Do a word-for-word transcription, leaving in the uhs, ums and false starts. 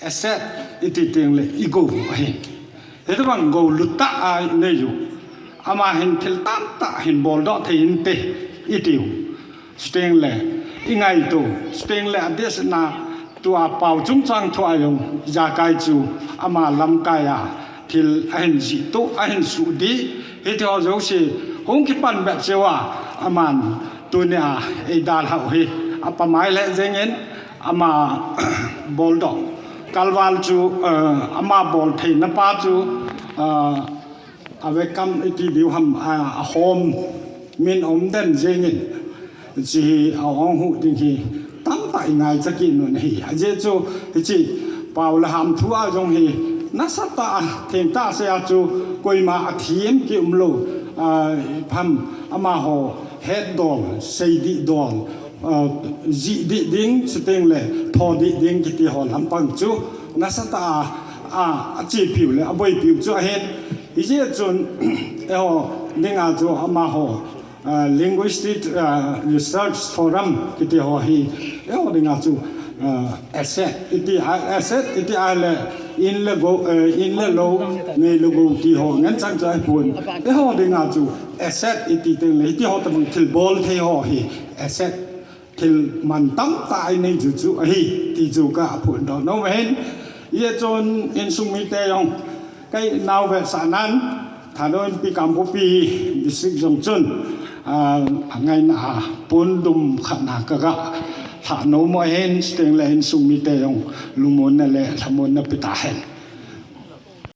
Asset iti teng le i go ahi. Hitobang go lutah a i nei u. Ama hin thil tamtah hin boldoh thei inte i tiu. Chuteng le i ngaito. Chuteng le adeh sehna tua pao chungchang thua jong ijakai chu ama lamkai a thil ahin jih toh, ahin suhdih. Hiti ho jouse hung kipan bep cheh uva aman tunia eidalhau hi apamai le jengin ama boldoh. Kalval chu, eh, ama bol theina pa chu, eh, avekam iti diu ham, eh, ahom min um den jengin. Hiche hi ahung hu ding hi tamtah i ngaicha kit un ahi. Ajeh chu hiche pao le ham thu a jong hi nasatah a thengtah a sei a chu koima athi em ki umlou, ah, pham amaho hetdol, seidih dol, ah, jihdih ding, chuteng le thodih ding kiti ho lampang chu nasatah a, a, achepiu le aboipiu chu ahin. Hijeh chun eiho dinga chu amaho, ah, Linguistic, ah, Research Forum kiti ho hi eiho dinga chu, ah, asset iti, ah, asset iti ahile in le go, eh, in le lou, nei le gou ti ho ngen chang chu ahipon. Eiho dinga chu asset iti teng le hiti ho tobang thil bol thei ho hi asset thil mantam tah a i nei chu chu ahi ti chu kaphondoh nom ahin. Hijeh chun insung mite jong ka nao vetsahnan, Thadou Inpi Kangpokpi District jong chun, ah, angaina a pondum khatna kaga lhah nom u ahin, chuteng le insung mite jong lungmonna le lhamonna pe tahen.